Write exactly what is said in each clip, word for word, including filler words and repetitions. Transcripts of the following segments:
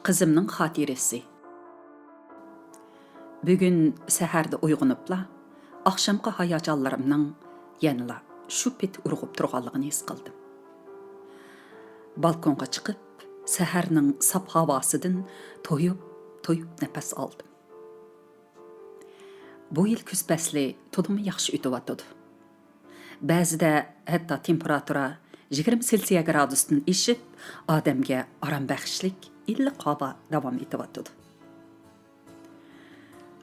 قىزىمنىڭ خاتىرىسى. بۈگۈن سەھەردە ئويغىنىپلا، ئاخشامقى ھاياجانلىرىمنىڭ يەنىلا شۇ پېتى ئۇرغۇپ تۇرغانلىقىنى ھېس قىلدىم. بالكونغا چىقىپ، سەھەرنىڭ ساپ ھاۋاسىدىن تويۇپ، تويۇپ نەپەس ئالدىم. بۇ يىل كۈز پەسلى تولىمۇ ياخشى ئۆتۈۋاتىدۇ. بەزىدە ھەتتا تېمپېراتۇرا يىگىرمە سېلسىيە گرادۇستىن ئېشىپ، ئادەمگە ئارام بەخشلىك ئىللىق ھاۋا داۋام ئېتىۋاتىدۇ.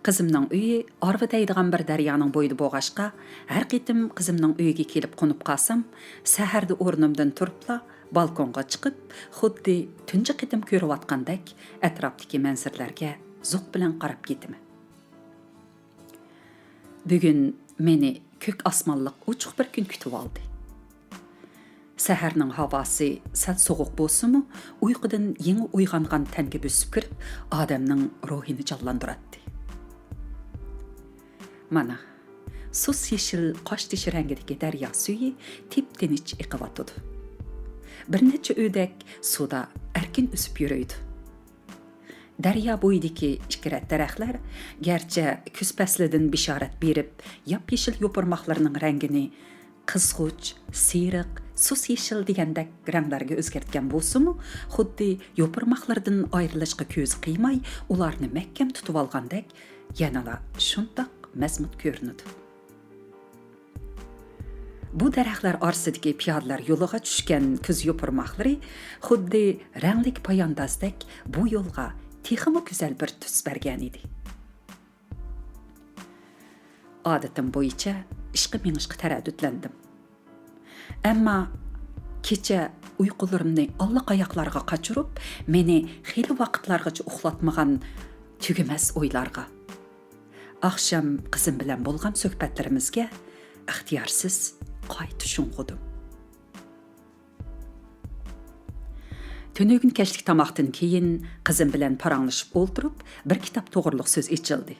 قىزىمنىڭ ئۆيى ئارۋا دەيدىغان بىر دەريانىڭ بويىدا بولغاچقا، ھەر قېتىم قىزىمنىڭ ئۆيىگە كېلىپ قونۇپ قالسام، سەھەردە ئورنۇمدىن تۇرۇپلا بالكونغا چىقىپ، خۇددى تۇنجى قېتىم كۆرۈۋاتقاندەك ئەتراپتىكى مەنزىرىلەرگە زوق بىلەن قاراپ كېتىمەن. بۈگۈن مېنى كۆك ئاسمانلىق ئوچۇق بىر كۈن كۈتۈۋالدى. سەھەرنىڭ ھاۋاسى سەل سوغۇق بولسىمۇ، ئۇيقۇدىن يېڭى ئويغانغان تەنگە بۆسۈپ كىرىپ، ئادەمنىڭ روھىنى جانلاندۇراتتى. مانا، سۇس يېشىل قاشتېشى رەڭگىدىكى دەريا سۈيى تىپتىنچ ئېقىۋاتىدۇ. بىر نەچچە ئۆدەك سۇدا ئەركىن ئۈزۈپ يۈرۈيدۇ. دەريا بويىدىكى ئىككى رەت دەرەخلەر گەرچە كۈز پەسلىدىن بېشارەت بېرىپ، ياپيېشىل يوپۇرماقلىرىنىڭ رەڭگىنى قىزغۇچ، سېرىق، سۇس يېشىل دېگەندەك رەڭلەرگە ئۆزگەرتكەن بولسىمۇ، خۇددى يوپۇرماقلىرىدىن ئايرىلىشقا كۆزى قىيماي، ئۇلارنى مەھكەم تۇتۇۋالغاندەك يەنىلا شۇنداق مەزمۇت كۆرۈنىدۇ. بۇ دەرەخلەر ئارىسىدىكى پىيادىلەر يولىغا چۈشكەن كۈز يوپۇرماقلىرى خۇددى رەڭلىك پاياندازدەك بۇ يولغا تېخىمۇ گۈزەل بىر تۈس بەرگەنىدى. ئادىتىم بويىچە ئىشقا مېڭىشقا تەرەددۇتلەندىم. ئەمما كېچە ئۇيقۇلىرىمنى ئاللىقاياقلارغا قاچۇرۇپ، مېنى خېلى ۋاقىتلارغىچە ئۇخلاتمىغان تۈگىمەس ئويلارغا، ئاخشام قىزىم بىلەن بولغان سۆھبەتلىرىمىزگە ئىختىيارسىز قايتا شۇڭغۇدۇم. تۈنۈگۈن كەچلىك تاماقتىن كېيىن قىزىم بىلەن پاراڭلىشىپ ئولتۇرۇپ، بىر كىتاب توغرىلىق سۆز ئېچىلدى.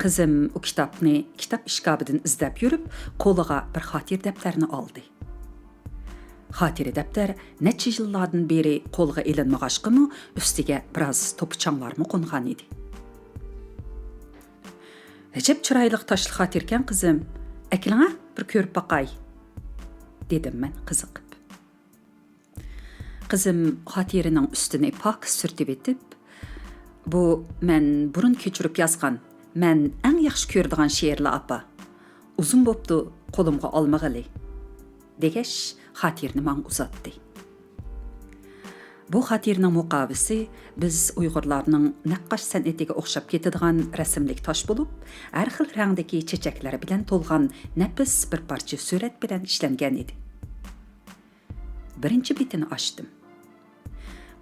قىزىم ئۇ كىتابنى كىتاب ئىشكاپىدىن ئىزدەپ يۈرۈپ، قولىغا بىر خاتىرە دەپتەرنى ئالدى. خاتىرە دەپتەر نەچچە يىللاردىن بېرى قولغا ئېلىنمىغاچقىمۇ، ئۈستىگە بىراز توپا-چاڭلارمۇ قونغان ئىدى. «ئەجەب چىرايلىق تاشلىق خاتىرىكەن، قىزىم. ئەكېلىڭە، بىر كۆرۈپ باقاي»، دېدىم مەن قىزىقىپ. قىزىم خاتىرىنىڭ ئۈستىنى پاكىز سۈرتۈۋېتىپ، «بۇ مەن بۇرۇن كۆچۈرۈپ يازغان، مەن ئەڭ ياخشى كۆرىدىغان شېئىرلار، ئاپا. ئۇزۇن بوپتۇ قولۇمغا ئالمىغىلى»، دېگەچ، خاتىرىنى ماڭا ئۇزاتتى. بۇ خاتىرىنىڭ مۇقاۋىسى بىز ئۇيغۇرلارنىڭ نەققاش سەنئىتىگە ئوخشاپ كېتىدىغان رەسىملىك تاش بولۇپ، ھەر خىل رەڭدىكى چېچەكلەر بىلەن تولغان نەپىس بىر پارچە سۈرەت بىلەن ئىشلەنگەن ئىدى. بىرىنچى بېتىنى ئاچتىم.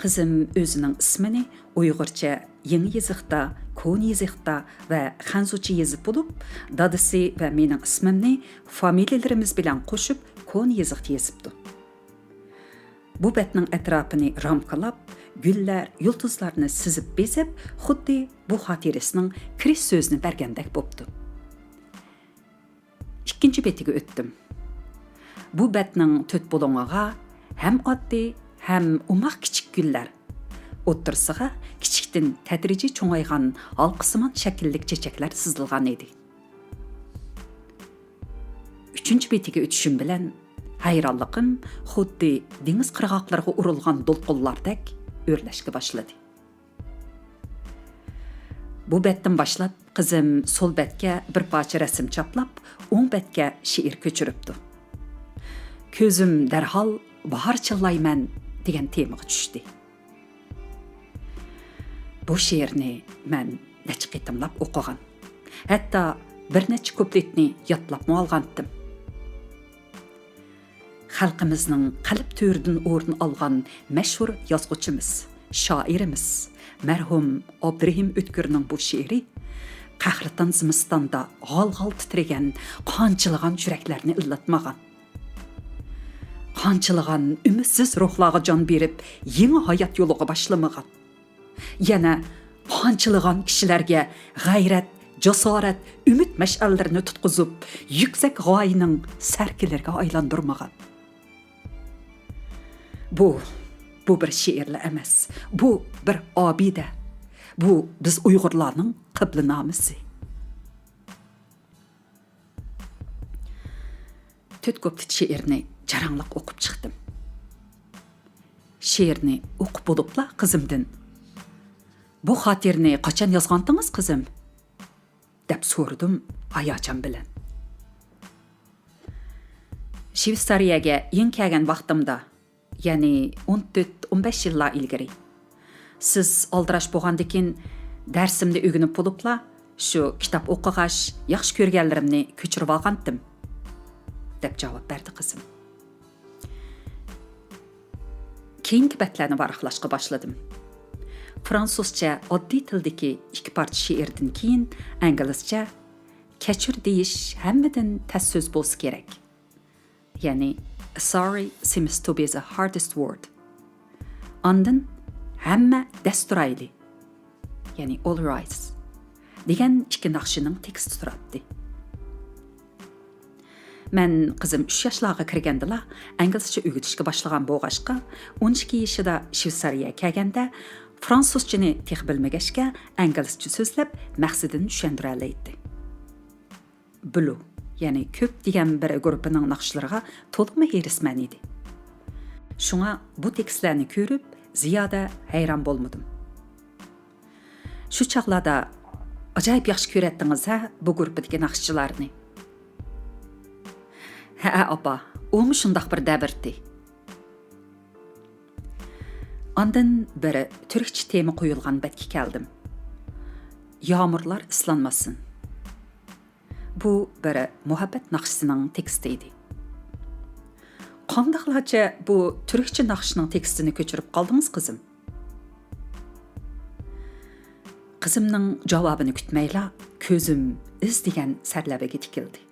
قىزىم ئۆزىنىڭ ئىسمىنى ئۇيغۇرچە يېڭى يېزىقتا، كونا يېزىقتا ۋە خەنزۇچە يېزىپ بولۇپ، دادىسى ۋە مېنىڭ ئىسمىمنى فامىلىيەلىرىمىز بىلەن قوشۇپ كونا يېزىقتا يېزىپتۇ. بۇ بەتنىڭ ئەتراپىنى رامكىلاپ، گۈللەر، يۇلتۇزلارنى سىزىپ بېزەپ، خۇددى بۇ خاتىرىسىنىڭ كىرىش سۆزىنى بەرگەندەك بوپتۇ. ئىككىنچى بېتىگە ئۆتتۈم. بۇ بەتنىڭ تۆت بۇلۇڭىغا ھەم ئاددىي، ھەم ئوماق كىچىك گۈللەر، ئوتتۇرىسىغا كىچىكتىن تەدرىجىي چوڭايغان ھالقىسىمان شەكىللىك چېچەكلەر سىزىلغان ئىدى. ئۈچىنچى بېتىگە ئۆتۈشۈم بىلەن، ھەيرانلىقىم خۇددى دېڭىز قىرغاقلىرىغا ئۇرۇلغان دولقۇنلاردەك ئۆرلەشكە باشلىدى. بۇ بەتتىن باشلاپ، قىزىم سول بەتكە بىر پارچە رەسىم چاپلاپ، ئوڭ بەتكە شېئىر كۆچۈرۈپتۇ. كۆزۈم دەرھال «باھار چىللايمەن» دېگەن تېمىغا چۈشتى. بۇ شېئىرنى مەن نەچچە قېتىملاپ ئوقۇغان. ھەتتا بىر نەچچە كۇپلېتنى يادلاپمۇ ئالغانتىم. خەلقىمىزنىڭ قەلب تۆرىدىن ئورۇن ئالغان مەشھۇر يازغۇچىمىز، شائىرىمىز مەرھۇم ئابدۇرېھىم ئۆتكۈرنىڭ بۇ شېئىرى قەھرىتان زىمىستاندا غال-غال تىترىگەن قانچىلىغان يۈرەكلەرنى ئىللىتمىغان، قانچىلىغان ئۈمىدسىز روھلارغا جان بېرىپ، يېڭى ھايات يولىغا باشلىمىغان، يەنە قانچىلىغان كىشىلەرگە غەيرەت، جاسارەت، ئۈمىد مەشئەللىرىنى تۇتقۇزۇپ، يۈكسەك غايىنىڭ سەركىلىرىگە ئايلاندۇرمىغان. بۇ، بۇ بىر شېئىرلا ئەمەس، بۇ بىر ئابىدە. بۇ بىز ئۇيغۇرلارنىڭ قىبلىنامىسى. تۆت كۇپلېت شېئىرنى جاراڭلىق ئوقۇپ چىقتىم. شېئىرنى ئوقۇپ بولۇپلا قىزىمدىن، «بۇ خاتىرىنى قاچان يازغانتىڭىز، قىزىم؟» دەپ سورىدىم ھاياجان بىلەن. شىۋېتسارىيەگە يېڭى كەلگەن ۋاقتىمدا، يەنى ئون تۆت، ئون بەش يىللار ئىلگىرى، سىز ئالدىراش بولغاندىكىن، دەرسىمنى ئۆگىنىپ بولۇپلا، شۇ كىتاب ئوقۇغاچ، ياخشى كۆرگەنلىرىمنى كۆچۈرۈۋالغانتىم، دەپ جاۋاب بەردى قىزىم. كېيىنكى بەتلەرنى ۋاراقلاشقا باشلىدىم. فرانسۇزچە ئاددىي تىلدىكى ئىككى پارچە شېئىردىن كېيىن ئىنگلىزچە «كەچۈر» دېيىش ھەممىدىن تەس سۆز بولسا كېرەك. يەنى «Sorry seems to be the hardest word». ئاندىن «ھەممە دەس تۇرايلى»، يەنى «All rise» دېگەن ئىككى ناخشىنىڭ تېكىستى تۇراتتى. مەن قىزىم ئۈچ ياشلارغا كىرگەندىلا ئىنگلىزچە ئۆگىتىشكە باشلىغان بولغاچقا، ئون ئىككى يېشىدا شۋېتسارىيەگە كەلگەندە، فرانسۇزچىنى تېخى بىلمىگەچكە، ئىنگلىزچە سۆزلەپ، مەقسىتىنى چۈشەندۈرەلەيتتى. بلۇ، يەنى كۆپ دېگەن بىر گۇرۇپپىنىڭ ناخشىلىرىغا تولىمۇ ھېرىسمەن ئىدى. شۇڭا بۇ تېكىستلەرنى كۆرۈپ، زىيادە ھەيران بولمىدىم. شۇ چاغلاردا ئاجايىپ ياخشى كۆرەتتىڭىز ھە بۇ گۇرۇپپىدىكى ناخشىچىلارنى؟ ھەئە ئاپا، ئۇمۇ شۇنداق بىر دەۋرتى. ئاندىن بىر تۈركچە تېما قويۇلغان بەتكە كەلدىم. يامۇرلار ئىسلانماسۇن. بۇ بىر مۇھەببەت ناخشىسىنىڭ تېكىستى ئىدى. قانداقلارچە بۇ تۈركچە ناخشىنىڭ تېكىستىنى كۆچۈرۈپ قالدىڭىز، قىزىم؟ قىزىمنىڭ جاۋابىنى كۈتمەيلا، كۆزۈم ئىز دېگەن سەرلەۋھىگە تىكىلدى.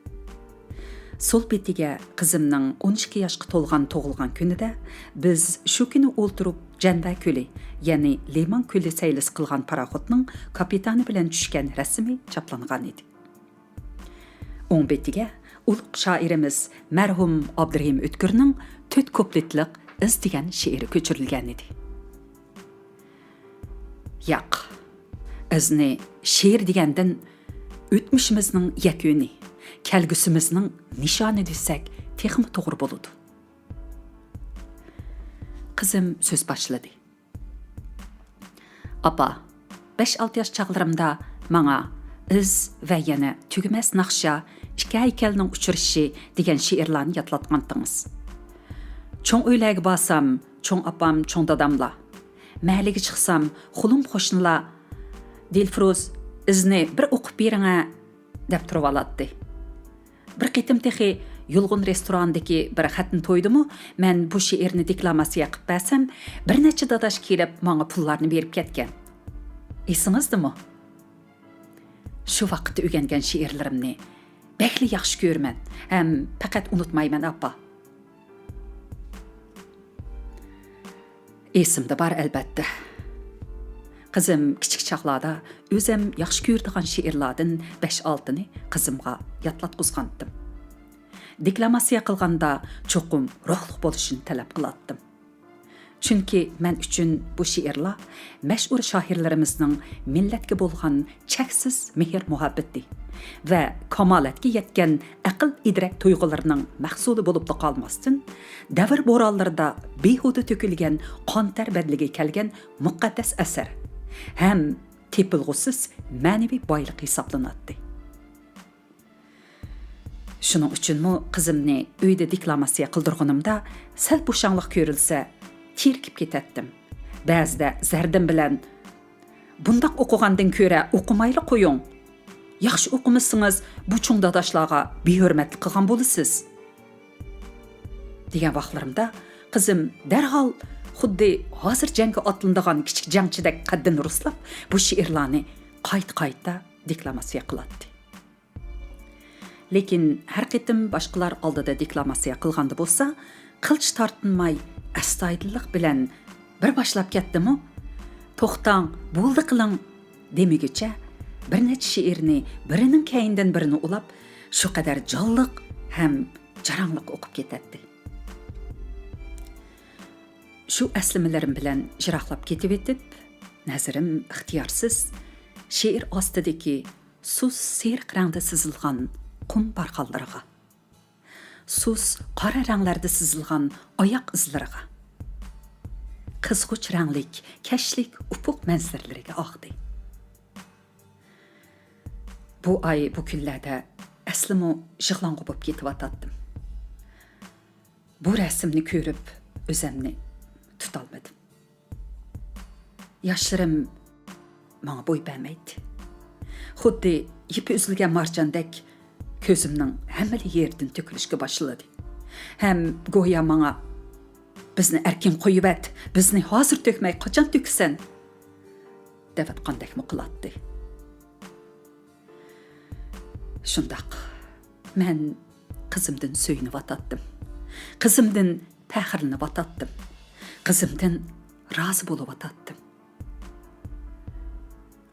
سول بېتىگە قىزىمنىڭ ئون ئىككى ياشقا تولغان تۇغۇلغان كۈنىدە بىز شۇ كۈنى ئولتۇرۇپ جەنۋە كۆلى، يەنى لىمان كۆلى سەيلىسى قىلغان پاراخوتنىڭ كاپىتانى بىلەن چۈشكەن رەسىمى چاپلانغان ئىدى. ئوڭ بېتىگە ئۇلۇغ شائىرىمىز مەرھۇم ئابدۇرېھىم ئۆتكۈرنىڭ تۆت كۇپلېتلىق ئىز دېگەن شېئىرى كۆچۈرۈلگەن ئىدى. ياق، ئىزنى شېئىر دېگەندىن ئۆتمۈشىمىزنىڭ يەكۈنى، كەلگۈسىمىزنىڭ نىشانى دېسەك تېخىمۇ توغرا بولىدۇ. قىزىم سۆز باشلىدى. ئاپا، بەش-ئالتە ياش چاغلىرىمدا ماڭا ئىز ۋە يەنە تۈگىمەس ناخشا، ئىككى ھەيكەلنىڭ ئۇچرىشىشى دېگەن شېئىرلارنى يادلاتقانتىڭىز. چوڭ ئۆيلەرگە بارسام، چوڭ ئاپام، چوڭ داداملار، مەھەللىگە چىقسام، خۇلۇم قوشنىلار، «دىلفۇرۇز، ئىزنى بىر ئوقۇپ بېرىڭە» دەپ تۇرۇۋالاتتى. بىر قېتىم تېخى يۇلغۇن رېستورانىدىكى بىر خەتنە تويدىمۇ مەن بۇ شېئىرنى دېكلاماتسىيە قىلىپ بەرسەم، بىر نەچچە داداش كېلىپ ماڭا پۇللارنى بېرىپ كەتكەن. ئېسىڭىزدىمۇ؟ شۇ ۋاقىتتا ئۆگەنگەن شېئىرلىرىمنى بەكلا ياخشى كۆرىمەن ھەم پەقەت ئۇنتۇمايمەن، ئاپا. ئېسىمدە بار، ئەلۋەتتە. قىزىم كىچىك چاغلاردا ئۆزەم ياخشى كۆرىدىغان شېئىرلاردىن بەش-ئالتىنى قىزىمغا يادلاتقۇزغانتىم. دېكلاماتسىيە قىلغاندا چوقۇم روھلۇق بولۇشىنى تەلەپ قىلاتتىم. چۈنكى مەن ئۈچۈن بۇ شېئىرلار مەشھۇر شائىرلىرىمىزنىڭ مىللەتكە بولغان چەكسىز مېھىر-مۇھەببىتى ۋە كامالەتكە يەتكەن ئەقىل-ئىدراك تۇيغۇلىرىنىڭ مەھسۇلى بولۇپلا قالماستىن، دەۋر بورانلىرىدا بىھۇدە تۆكۈلگەن قان-تەر بەدىلىگە كەلگەن مۇقەددەس ئەسەر ھەم تېپىلغۇسىز مەنىۋى بايلىق ھېسابلىناتتى. شۇنىڭ ئۈچۈنمۇ قىزىمنى ئۆيدە دېكلاماتسىيە قىلدۇرغىنىمدا سەل بوشاڭلىق كۆرۈلسە، تېرىكىپ كېتەتتىم. بەزىدە زەردەم بىلەن، «بۇنداق ئوقۇغاندىن كۆرە ئوقۇمايلا قويۇڭ. ياخشى ئوقۇمىسىڭىز، بۇ چوڭ داداشلارغا بىھۆرمەتلىك قىلغان بولىسىز» دېگەن ۋاقىتلىرىمدا، قىزىم دەرھال خۇددى ھازىر جەڭگە ئاتلىنىدىغان كىچىك جەڭچىدەك قەددىنى رۇسلاپ، بۇ شېئىرلارنى قايتا-قايتا دېكلاماتسىيە قىلاتتى. لېكىن ھەر قېتىم باشقىلار ئالدىدا دېكلاماتسىيە قىلغاندا بولسا، قىلچە تارتىنماي، ئەستايىدىللىق بىلەن، «بىر باشلاپ كەتتىمۇ؟ توختاڭ، بولدى قىلىڭ» دېمىگۈچە، بىر نەچچە شېئىرنى بىرىنىڭ كەينىدىن بىرىنى ئۇلاپ، شۇ قەدەر جانلىق ھەم جاراڭلىق ئوقۇپ كېتەتتى. شۇ ئەسلىمىلىرىم بىلەن يىراقلاپ كېتىۋېتىپ، نەزىرىم ئىختىيارسىز شېئىر ئاستىدىكى سۇس سېرىق رەڭدە سىزىلغان قۇم بارخانلىرىغا، سۇس قارا رەڭلەردە سىزىلغان ئاياق ئىزلىرىغا، قىزغۇچ رەڭلىك كەچلىك ئۇپۇق مەنزىرىلىرىگە ئاغدى. بۇ ئاي، بۇ كۈنلەردە ئەسلىمۇ يىغلاڭغۇ بولۇپ كېتىۋاتاتتىم. بۇ رەسىمنى كۆرۈپ ئۆزەمنى تۇتالمىدىم. ياشلىرىم ماڭا بوي بەرمەيتتى. خۇددى يىپى ئۈزۈلگەن مارجاندەك كۆزۈمنىڭ ھەممىلا يېرىدىن تۆكۈلۈشكە باشلىدى. ھەم گويا ماڭا، «بىزنى ئەركىن قويۇۋەت، بىزنى ھازىر تۆكمەي قاچان تۆكىسەن؟» دەۋاتقاندەكمۇ قىلاتتى. شۇنداق، مەن قىزىمدىن سۆيۈنۈۋاتاتتىم. قىزىمدىن پەخىرلىنىۋاتاتتىم. قىزىمدىن رازى بولۇۋاتاتتىم.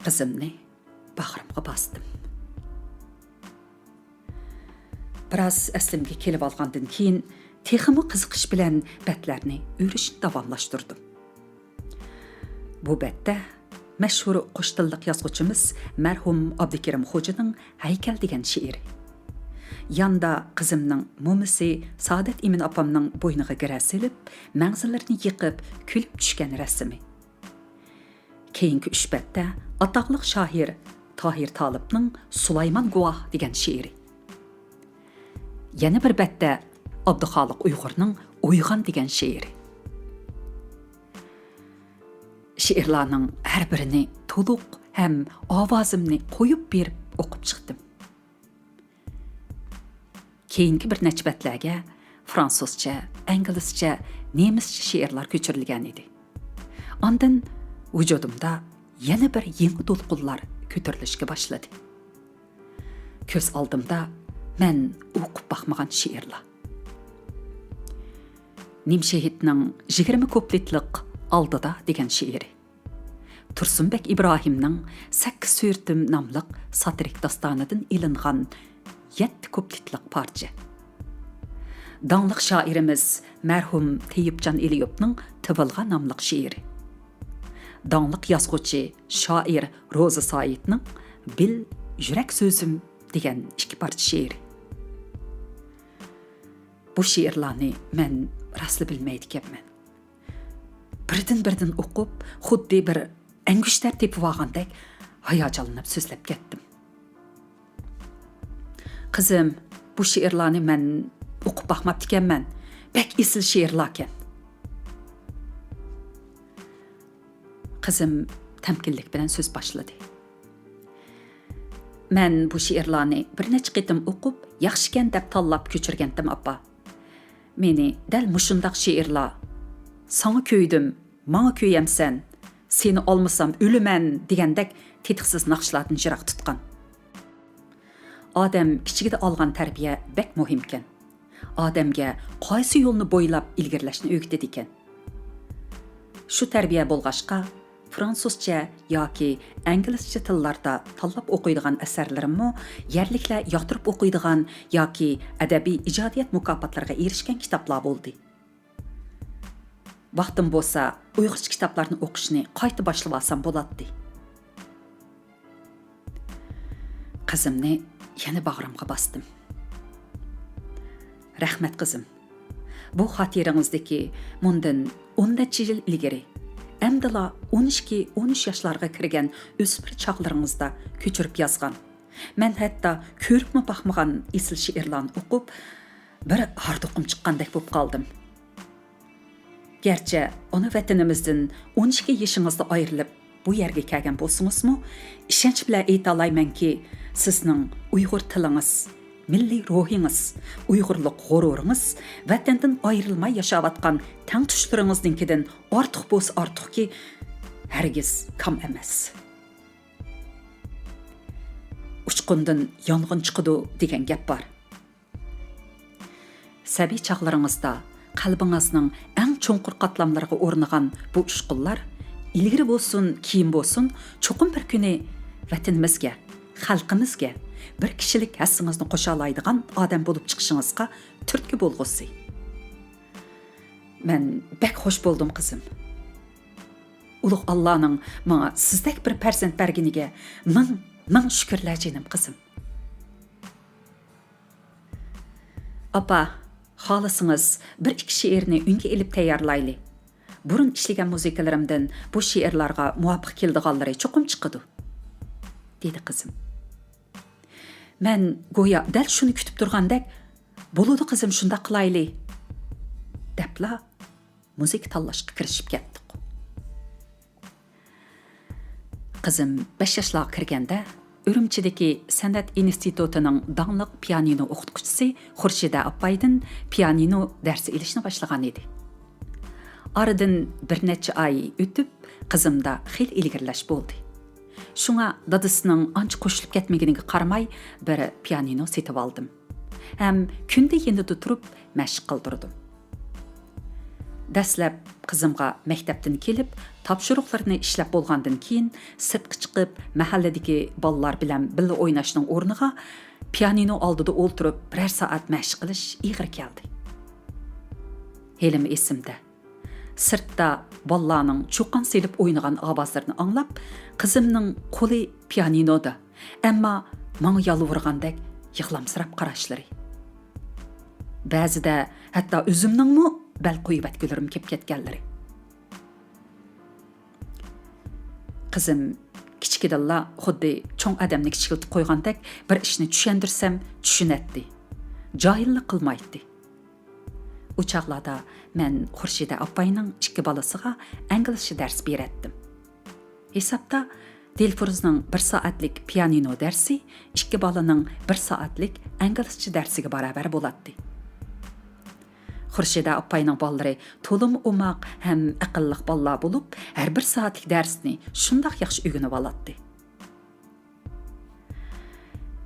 قىزىمنى باغرىمغا باستىم. بىراز ئەسلىمگە كېلىۋالغاندىن كېيىن، تېخىمۇ قىزىقىش بىلەن بەتلەرنى ئۆرۈشنى داۋاملاشتۇردۇم. بۇ بەتتە مەشھۇر قوش تىللىق يازغۇچىمىز مەرھۇم ئابدۇكېرىم خوجىنىڭ «ھەيكەل» دېگەن شېئىرى. ياندا قىزىمنىڭ مومىسى سائادەت ئىمىن ئاپامنىڭ بوينىغا گىرە سېلىپ، مەڭزىلىرىنى يېقىپ كۈلۈپ چۈشكەن رەسىمى. كېيىنكى ئۈچ بەتتە ئاتاقلىق شائىر تاھىر تالىپنىڭ «سۇلايمان گۇۋاھ» دېگەن شېئىرى. يەنە بىر بەتتە ئابدۇخالىق ئۇيغۇرنىڭ «ئويغان» دېگەن شېئىرى. شېئىرلارنىڭ ھەر بىرىنى تولۇق ھەم ئاۋازىمنى قويۇپ بېرىپ ئوقۇپ چىقتىم. كېيىنكى بىر نەچچە بەتلەرگە فرانسۇزچە، ئىنگلىزچە، نېمىسچە شېئىرلار كۆچۈرۈلگەن ئىدى. ئاندىن ۋۇجۇدۇمدا يەنە بىر يېڭى دولقۇنلار كۆتۈرۈلۈشكە باشلىدى. كۆز ئالدىمدا مەن ئوقۇپ باقمىغان شېئىرلار. نىمشېھىتنىڭ يىگىرمە كۇپلېتلىق «ئالدىدا» دېگەن شېئىرى. تۇرسۇنبەك ئىبراھىمنىڭ «سەككىز سۈرىتىم» ناملىق ساتىرىك داستانىدىن ئېلىنغان يەتتە كۇپلېتلىق پارچە. داڭلىق شائىرىمىز مەرھۇم تېيىپجان ئېلىيوپنىڭ «تىۋىلغا» ناملىق شېئىرى. داڭلىق يازغۇچى، شائىر روزا سايىتنىڭ «بىل، يۈرەك سۆزۈم» دېگەن ئىككى پارچە شېئىرى. بۇ شېئىرلارنى مەن راستلا بىلمەيدىكەنمەن. بىردىن-بىردىن ئوقۇپ، خۇددى بىر ئەڭگۈشتەر تېپىۋالغاندەك ھاياجانلىنىپ سۆزلەپ كەتتىم. «قىزىم، بۇ شېئىرلارنى مەن ئوقۇپ باقماپتىكەنمەن. بەك ئېسىل شېئىرلاركەن.» قىزىم تەمكىنلىك بىلەن سۆز باشلىدى. «مەن بۇ شېئىرلارنى بىر نەچچە قېتىم ئوقۇپ، ياخشىكەن دەپ تاللاپ كۆچۈرگەنتىم، ئاپا. مېنى دەل مۇشۇنداق شېئىرلار، 'ساڭا كۆيدۈم، ماڭا كۆيەمسەن، سېنى ئالمىسام ئۆلىمەن' دېگەندەك تېتىقسىز ناخشىلاردىن يىراق تۇتقان.» ئادەم كىچىكىدە ئالغان تەربىيە بەك مۇھىمكەن. ئادەمگە قايسى يولنى بويلاپ ئىلگىرىلەشنى ئۆگىتىدىكەن. شۇ تەربىيە بولغاچقا، فرانسۇزچە ياكى ئىنگلىزچە تىللاردا تاللاپ ئوقۇيدىغان ئەسەرلىرىممۇ يەرلىكلەر ياقتۇرۇپ ئوقۇيدىغان ياكى ئەدەبىي ئىجادىيەت مۇكاپاتلىرىغا ئېرىشكەن كىتابلار بولدى. ۋاقتىم بولسا، ئۇيغۇرچە كىتابلارنى ئوقۇشنى قايتا باشلىۋالسام بولاتتى. قىزىمنى يەنە باغرىمغا باستىم. رەھمەت، قىزىم. بۇ خاتىرىڭىزدىكى مۇندىن ئون نەچچە يىل ئىلگىرى، ئەمدىلا ئون ئىككى، ئون ئۈچ ياشلارغا كىرگەن ئۆسمۈر چاغلىرىڭىزدا كۆچۈرۈپ يازغان، مەن ھەتتا كۆرۈپمۇ باقمىغان ئېسىل شېئىرلارنى ئوقۇپ، بىر ھاردۇقۇم چىققاندەك بولۇپ قالدىم. گەرچە ئانا ۋەتىنىمىزدىن ئون ئىككى يېشىڭىزدا ئايرىلىپ، بۇ يەرگە كەلگەن بولسىڭىزمۇ، ئىشەنچ بىلەن ئېيتالايمەنكى، سىزنىڭ ئۇيغۇر تىلىڭىز، مىللىي روھىڭىز، ئۇيغۇرلۇق غۇرۇرىڭىز ۋەتەندىن ئايرىلماي ياشاۋاتقان تەڭتۇشلىرىڭىزنىڭكىدىن ئارتۇق بولسا ئارتۇقكى، ھەرگىز كام ئەمەس. «ئۇچقۇندىن يانغىن چىقىدۇ» دېگەن گەپ بار. سەبىي چاغلىرىڭىزدا قەلبىڭىزنىڭ ئەڭ چوڭقۇر قاتلاملىرىغا ئورنىغان بۇ ئۇچقۇنلار ئىلگىرى بولسۇن، كېيىن بولسۇن، چوقۇم بىر كۈنى ۋەتىنىمىزگە، خەلقىمىزگە بىر كىشىلىك ھەسسىڭىزنى قوشالايدىغان ئادەم بولۇپ چىقىشىڭىزغا تۈرتكە بولغۇسى. مەن بەك خوش بولدۇم، قىزىم. ئۇلۇغ ئاللانىڭ ماڭا سىزدەك بىر پەرزەنت بەرگىنىگە مىڭ، مىڭ شۈكۈرلەر، جېنىم قىزىم. ئاپا، خالىسىڭىز، بىر ئىككى شېئىرنى ئۈنگە ئېلىپ تەييارلايلى. بۇرۇن ئىشلىگەن مۇزىكىلىرىمدىن بۇ شېئىرلارغا مۇۋاپىق كېلىدىغانلىرى چوقۇم چىقىدۇ، دېدى قىزىم. مەن گويا دەل شۇنى كۈتۈپ تۇرغاندەك، بولىدۇ قىزىم، شۇنداق قىلايلى، دەپلا مۇزىكا تاللاشقا كىرىشىپ كەتتۇق. قىزىم بەش ياشلارغا كىرگەندە، ئۈرۈمچىدىكى سەنئەت ئىنستىتۇتىنىڭ داڭلىق پىيانىنو ئوقۇتقۇچىسى خۇرشىدە ئاپايدىن پىيانىنو دەرسى ئېلىشنى باشلىغان ئىدى. ئارىدىن بىر نەچچە ئاي ئۆتۈپ، قىزىمدا خېلى ئىلگىرىلەش بولدى. شۇڭا دادىسىنىڭ ئانچە قوشۇلۇپ كەتمىگىنىگە قارىماي، بىر پىيانىنو سېتىۋالدىم ھەم كۈندە يېنىدا تۇرۇپ مەشىق قىلدۇردۇم. دەسلەپ قىزىمغا مەكتەپتىن كېلىپ، تاپشۇرۇقلىرىنى ئىشلەپ بولغاندىن كېيىن، سىرتقا چىقىپ، مەھەللىدىكى بالىلار بىلەن بىللە ئويناشنىڭ ئورنىغا، پىيانىنو ئالدىدا ئولتۇرۇپ، بىرەر سائەت مەشىق قىلىش ئېغىر كەلدى. ھېلىمۇ ئېسىمدە. سىرتتا بالىلارنىڭ چۇقان سېلىپ ئوينىغان ئاۋازلىرىنى ئاڭلاپ، قىزىمنىڭ قولى پىيانىنودا، ئەمما ماڭا يالۋۇرغاندەك يىغلامسىراپ قاراشلىرى. بەزىدە ھەتتا ئۆزۈمنىڭمۇ بەل قويۇۋەتكۈلىرىم كېلىپ كەتكەنلىرى. قىزىم كىچىكىدىنلا خۇددى چوڭ ئادەمنى كىچىكلىتىپ قويغاندەك بىر ئىشنى چۈشەندۈرسەم چۈشىنەتتى. جاھىللىق قىلمايتتى. ئۇ چاغلاردا مەن خۇرشىدە ئاپاينىڭ ئىككى بالىسىغا ئەنگلىزچە دەرس بېرەتتىم. ھېسابتا دىلفۇرۇزنىڭ بىر سائەتلىك پىيانىنو دەرسى ئىككى بالىنىڭ بىر سائەتلىك ئەنگلىزچە دەرسىگە باراۋەر بولاتتى. خۇرشىدە ئاپاينىڭ بالىلىرى تولىمۇ ئوماق ھەم ئەقىللىق بالىلار بولۇپ، ھەر بىر سائەتلىك دەرسنى شۇنداق ياخشى ئۆگىنىۋالاتتى.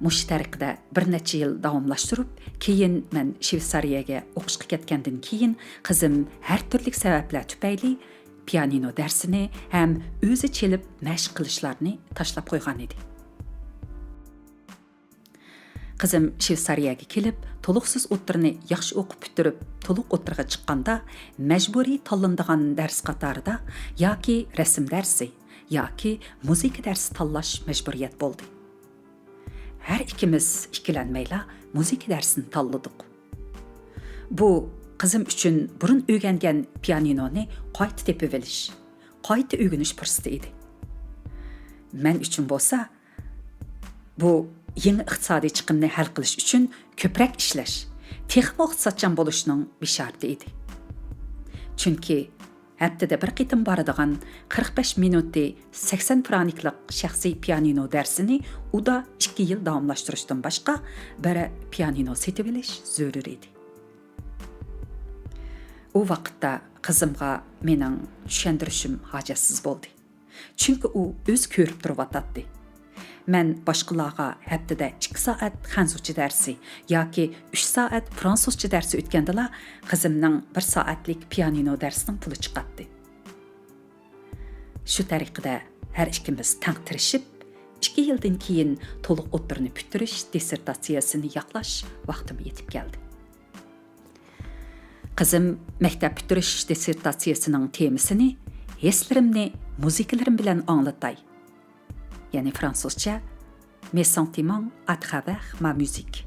مۇشۇ تەرىقىدە بىر نەچچە يىل داۋاملاشتۇرۇپ، كېيىن مەن شۋېتسارىيەگە ئوقۇشقا كەتكەندىن كېيىن، قىزىم ھەر تۈرلۈك سەۋەبلەر تۈپەيلى پىيانىنو دەرسىنى ھەم ئۆزى چېلىپ مەشىق قىلىشلارنى تاشلاپ قويغان ئىدى. قىزىم شۋېتسارىيەگە كېلىپ، تولۇقسىز ئوتتۇرىنى ياخشى ئوقۇپ پۈتتۈرۈپ، تولۇق ئوتتۇرىغا چىققاندا، مەجبۇرىي تاللىنىدىغان دەرس قاتارىدا ياكى رەسىم دەرسى، ياكى مۇزىكا دەرسى تاللاش مەجبۇرىيەت بولدى. ھەر ئىككىمىز ئىككىلەنمەيلا مۇزىكا دەرسىنى تاللىدۇق. بۇ قىزىم ئۈچۈن بۇرۇن ئۆگەنگەن پىيانىنونى قايتا تېپىۋېلىش، قايتا ئۆگىنىش پۇرسىتى ئىدى. مەن ئۈچۈن بولسا، بۇ يېڭى ئىقتىسادىي چىقىمنى ھەل قىلىش ئۈچۈن كۆپرەك ئىشلەش، تېخىمۇ ئىقتىسادچان بولۇشنىڭ بېشارىتى ئىدى. چۈنكى ھەپتىدە بىر قېتىم بارىدىغان قىرىق بەش مىنۇتى سەكسەن فرانكلىق شەخسىي پىيانىنو دەرسىنى ئۇدا ئىككى يىل داۋاملاشتۇرۇشتىن باشقا بىر پىيانىنو سېتىۋېلىش زۆرۈر ئىدى. ئۇ ۋاقىتتا قىزىمغا مېنىڭ چۈشەندۈرۈشۈم ھاجەتسىز بولدى. چۈنكى ئۇ ئۆزى كۆرۈپ تۇرۇۋاتاتتى. مەن باشقىلارغا ھەپتىدە ئىككى سائەت خەنزۇچە دەرسى ياكى ئۈچ سائەت فرانسۇزچە دەرسى ئۆتكەندىلا، قىزىمنىڭ بىر سائەتلىك پىيانىنو دەرسىنىڭ پۇلى چىقاتتى. شۇ تەرىقىدە ھەر ئىككىمىز تەڭ تىرىشىپ، ئىككى يىلدىن كېيىن تولۇق ئوتتۇرىنى پۈتتۈرۈش دىسسېرتاتسىيەسىنى ياقلاش ۋاقتىمۇ يېتىپ كەلدى. قىزىم مەكتەپ پۈتتۈرۈش دىسسېرتاتسىيەسىنىڭ تېمىسىنى ھېسلىرىمنى مۇزىكىلىرىم بىلەن ئاڭلىتاي، يەنى فرانسۇزچە، Mes sentiments à travers ma musique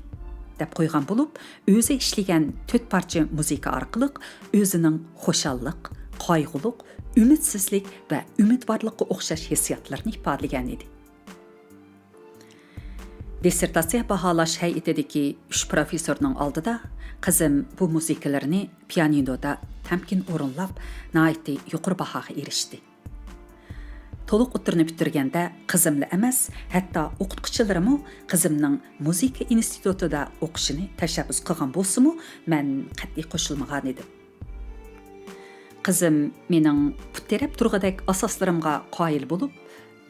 دەپ قويغان بولۇپ، ئۆزى ئىشلىگەن تۆت پارچە مۇزىكا ئارقىلىق ئۆزىنىڭ خۇشاللىق، قايغۇلۇق، ئۈمىدسىزلىك ۋە ئۈمىدۋارلىققا ئوخشاش ھېسسىياتلىرىنى ئىپادىلىگەن ئىدى. دىسسېرتاتسىيە باھالاش ھەيئىتىدىكى ئۈچ پروفېسسورنىڭ ئالدىدا قىزىم بۇ مۇزىكىلىرىنى پىيانىنودا تەمكىن ئورۇنلاپ، ناھايىتى يۇقىرى باھاغا ئېرىشتى. تولۇق ئوتتۇرىنى پۈتتۈرگەندە قىزىملا ئەمەس، ھەتتا ئوقۇتقۇچىلىرىمۇ قىزىمنىڭ مۇزىكا ئىنستىتۇتىدا ئوقۇشىنى تەشەببۇس قىلغان بولسىمۇ، مەن قەتئىي قوشۇلمىغانىدىم. قىزىم مېنىڭ پۇت تىرەپ تۇرغۇدەك ئاساسلىرىمغا قايىل بولۇپ،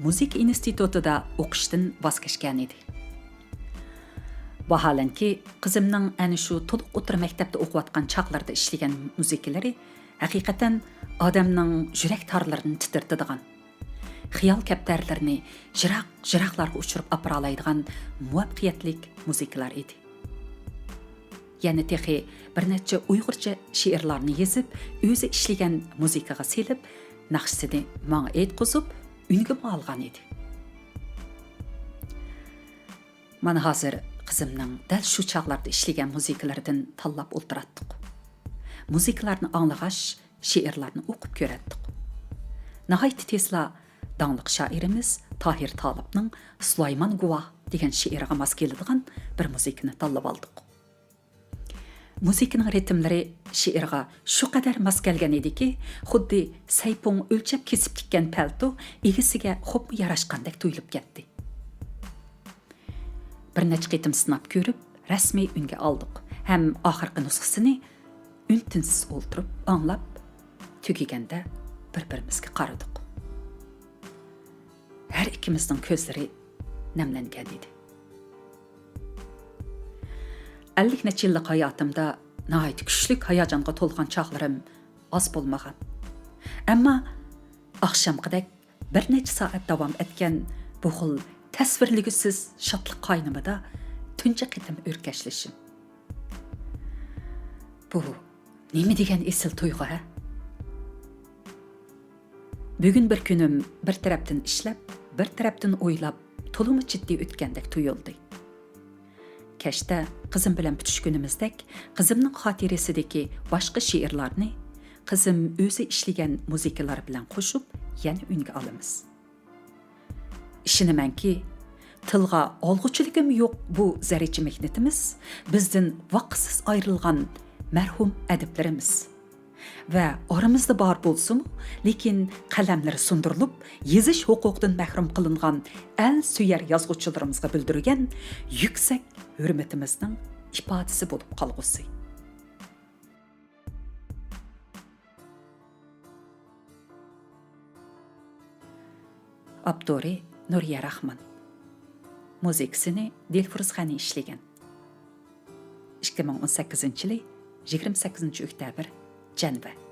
مۇزىكا ئىنستىتۇتىدا ئوقۇشتىن ۋاز كەچكەنىدى. ۋاھالەنكى، قىزىمنىڭ ئەنە شۇ تولۇق ئوتتۇرا مەكتەپتە ئوقۇۋاتقان چاغلىرىدا ئىشلىگەن مۇزىكىلىرى ھەقىقەتەن ئادەمنىڭ يۈرەك تارلىرىنى تىترىتىدىغان، خىيال كەپتەرلىرىنى يىراق-يىراقلارغا ئۇچۇرۇپ ئاپىرالايدىغان مۇۋەپپەقىيەتلىك مۇزىكىلار ئىدى. يەنە تېخى بىر نەچچە ئۇيغۇرچە شېئىرلارنى يېزىپ، ئۆزى ئىشلىگەن مۇزىكىغا سېلىپ، ناخشىسىنى ماڭا ئېيتقۇزۇپ، ئۈنگىمۇ ئالغان ئىدى. مانا ھازىر قىزىمنىڭ دەل شۇ چاغلاردا ئىشلىگەن مۇزىكىلىرىدىن تاللاپ ئولتۇراتتۇق. مۇزىكىلارنى ئاڭلىغاچ، شېئىرلارنى ئوقۇپ كۆرەتتۇق. ناھايىتى تېزلا داڭلىق شائىرىمىز تاھىر تالىپنىڭ سۇلايمان گۇۋاھ دېگەن شېئىرىغا ماس كېلىدىغان بىر مۇزىكىنى تاللىۋالدۇق. مۇزىكىنىڭ رىتىملىرى شېئىرغا شۇ قەدەر ماس كەلگەن ئىدىكى، خۇددى سەيپۇڭ ئۆلچەپ كېسىپ تىككەن پەلتو ئىگىسىگە خوپمۇ ياراشقاندەك تۇيۇلۇپ كەتتى. بىر نەچچە قېتىم سىناپ كۆرۈپ، رەسمىي ئۈنگە ئالدۇق ھەم ئاخىرقى نۇسخىسىنى ئۈن-تىنسىز ئولتۇرۇپ ئاڭلاپ، تۈگىگەندە بىر-بىرىمىزگە قارىدۇق. ھەر ئىككىمىزنىڭ كۆزلىرى نەملەنگەن ئىدى. ئەللىك نەچچە يىللىق ھاياتىمدا ناھايىتى كۈچلۈك ھاياجانغا تولغان چاغلىرىم ئاز بولمىغان. ئەمما ئاخشامقىدەك بىر نەچچە سائەت داۋام ئەتكەن بۇ خىل تەسۋىرلىگۈسىز شادلىق قاينىمىدا تۇنجى قېتىم ئۆركەشلىشىم. بۇ نېمە دېگەن ئېسىل تۇيغۇ، ھە؟ بۈگۈن بىر كۈنۈم بىر تەرەپتىن ئىشلەپ، بىر تەرەپتىن ئويلاپ، تولىمۇ جىددىي ئۆتكەندەك تۇيۇلدى. كەچتە قىزىم بىلەن پۈتۈشكىنىمىزدەك، قىزىمنىڭ خاتىرىسىدىكى باشقا شېئىرلارنى قىزىم ئۆزى ئىشلىگەن مۇزىكىلار بىلەن قوشۇپ يەنە ئۈنگە ئالىمىز. ئىشىنىمەنكى، تىلغا ئالغۇچىلىكىمۇ يوق بۇ زەررىچە مېھنىتىمىز بىزدىن ۋاقىتسىز ئايرىلغان مەرھۇم ئەدىبلىرىمىز ۋە ئارىمىزدا بار بولسىمۇ، لېكىن قەلەملىرى سۇندۇرۇلۇپ، يېزىش ھوقۇقىدىن مەھرۇم قىلىنغان ئەل سۆيەر يازغۇچىلىرىمىزغا بىلدۈرگەن يۈكسەك ھۆرمىتىمىزنىڭ ئىپادىسى بولۇپ قالغۇسى. ئاپتورى نۇرىيە راخمان. مۇزىكىسىنى دىلفۇرۇز غەنى ئىشلىگەن. ئىككى مىڭ ئون سەككىزىنچى يىلى يىگىرمە سەككىزىنچى ئۆكتەبىر، جەنۋە.